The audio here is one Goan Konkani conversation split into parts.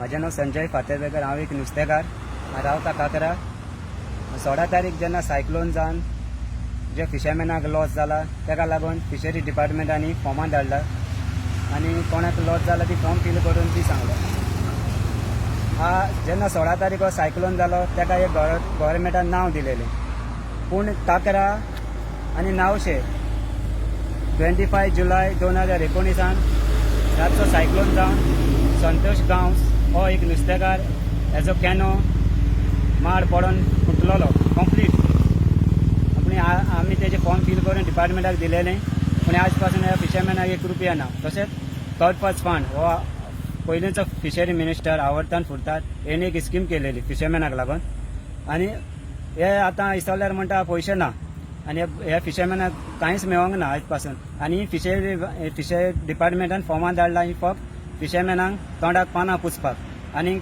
म्हजें नांव संजय फातेरबेकर. हांव एक नुस्तेकार, हांव रावता काकरा. 16 तारीख जेन्ना सायक्लोन जावन जे फिशरमॅनाक लॉस जाला, ताका लागून फिशरी डिपार्टमेंटांनी फॉर्मां धाडला आनी कोणाक लॉस जाला ती फॉर्म फील करून ती सांगलो. हा, जेन्ना 16 तारीख हो सायक्लोन जालो, ताका एक गव्हर्मेंटान नांव दिलेलें, पूण काकरा आनी नावशे 25 जुलय 2019 रातचो सायक्लोन जावन संतोष गांवस हो एक नुस्तेकार, हेजो कॅनो माड पडोन फुटलेलो कंप्लीट. पूण आमी तेजे फॉर्म फील करून डिपार्टमेंटाक दिलेलें, पूण आज पासून ह्या फिशरमॅनाक एक रुपया ना. तशेंच कर्पस फंड हो पयलींचो फिशरी मिनिस्टर आवर्तन फुरतात हेणी एक स्कीम केलेली फिशरमॅनाक लागून आनी हे आतां इसवल्यार म्हणटा पयशे ना आनी ह्या फिशरमॅनाक कांयच मेळोंक ना आज पासून. आनी फिशरी डिपार्टमेंटान फॉर्मां धाडला ही फक्त फिशरमॅनाक तोंडाक पानां पुसपाक आनी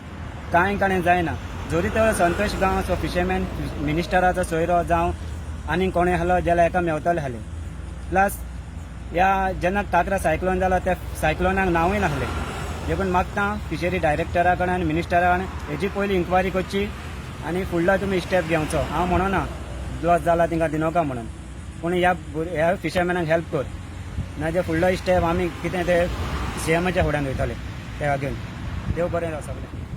कांय कडेन जायना. जरी तर संतोष गांवस हो फिशरमॅन मिनिस्टराचो सोयरो जावं आनी कोणूय आसलो जाल्यार हेका मेवतले आसले. प्लस ह्या जेन्ना काकरा सायक्लोन जालो, त्या सायक्लोनाक नांवूय नासलें. देखून मागता फिशरी डायरेक्टरा कडेन आनी मिनिस्टरा कडेन, हेजी पयली इन्क्वायरी करची आनी फुडलो तुमी स्टेप घेवचो. हांव म्हणना लॉस जाला तांकां दिनोका म्हणून, पूण ह्या फिशरमॅनाक हेल्प कर, ना फुडलो स्टेप आमी कितें ते सीएमाच्या फुड्यान वयतले तेका घेवन. देव बरें जावं सगळें.